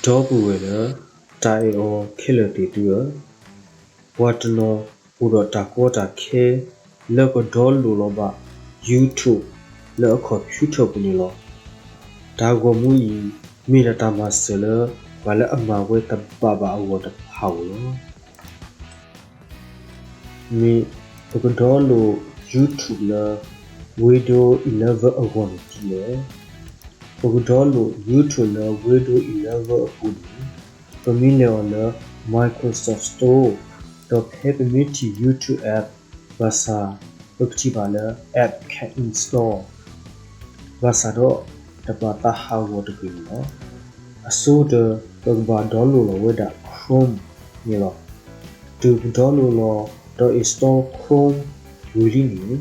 ဒီပုၢ်ဝဲၢ်လၢတၢ်အဲၣ်အီၤခဲလၢာ်သ့ၣ်သုဧၢ, ပှၤတနီၤအိၣ်ဒီးတၢ်ကီတၢ်ခဲလၢကဒီလိာ်လီၤဘၣ် YouTube လၢအခီၣ်ဖၠူထၢၣ်ပူၤန့ၣ်လီၤ. တၢ်ဂီၤမူအံၤ မ့ၢ်ဒၣ်တၢ်မၤစၢၤလၢပှၤလၢအမၤဝဲတဘၣ်ဘၣ်အဂီၢ်တဖၣ်ဧိၤလီၤ. မ့ၢ်ပကဒီလိာ် YouTube လၢ Windows eleven အဂီၢ်န့ၣ်ဒ်လဲၣ်. ပကဒီလိာ် YouTube လၢ Windows eleven အပူၤန့ၣ် ပမ့ၢ်လဲၤအီၤလၢ Microsoft Store ဒီးဖဲပမ့ၢ်ထံၣ် YouTube app ဘၣ်ဆၣ် ပကထံၣ်ဘၣ်လၢ app can't install ဘၣ်ဆၣ်ဒီးတဘၣ်သးဟးဂီၤတဂ့ၤန့ၣ်လီၤ. အဆိကတၢၢ် ပကဘၣ်ဒီလိာ်လီၤဝဲဒၣ် Chrome န့ၣ်လီၤ. တုၤပဒီလိာ်လီၤဒီး install Chrome ဝံၤလံန့ၣ်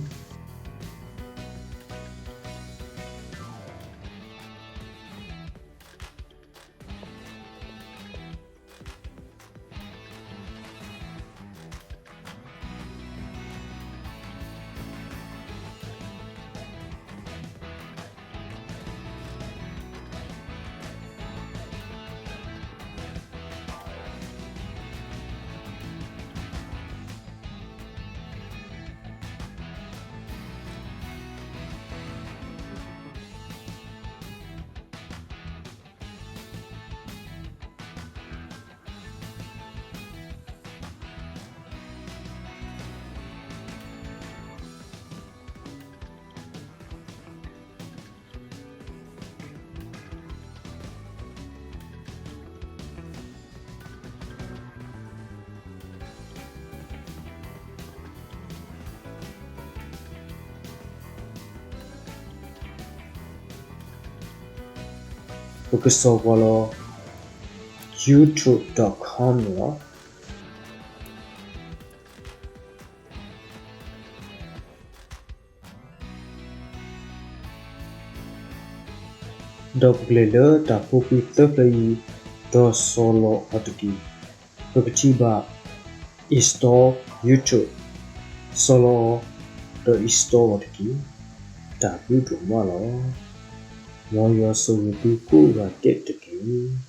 ပကစီၣ်ပှၤလီၤ youtube dot com န့ၣ်လီၤ. ဒီးပကလဲၤလၢတၢ်ဖိကွံာ်သၢဖျၢၣ်အံၤ ဒီးစီၤလီၤအီၤတက့ၢ်. ပကထံၣ်ဘၣ် install YouTube, စီၤလီၤအီၤ ဒီး install အီၤတက့ၢ်. တၢ်ဘျုးဒိၣ်မးလီၤ. မ်ယွၤဆိၣ်ဂ့ၤသုကိးဂၤဒဲးတက့ၢ်.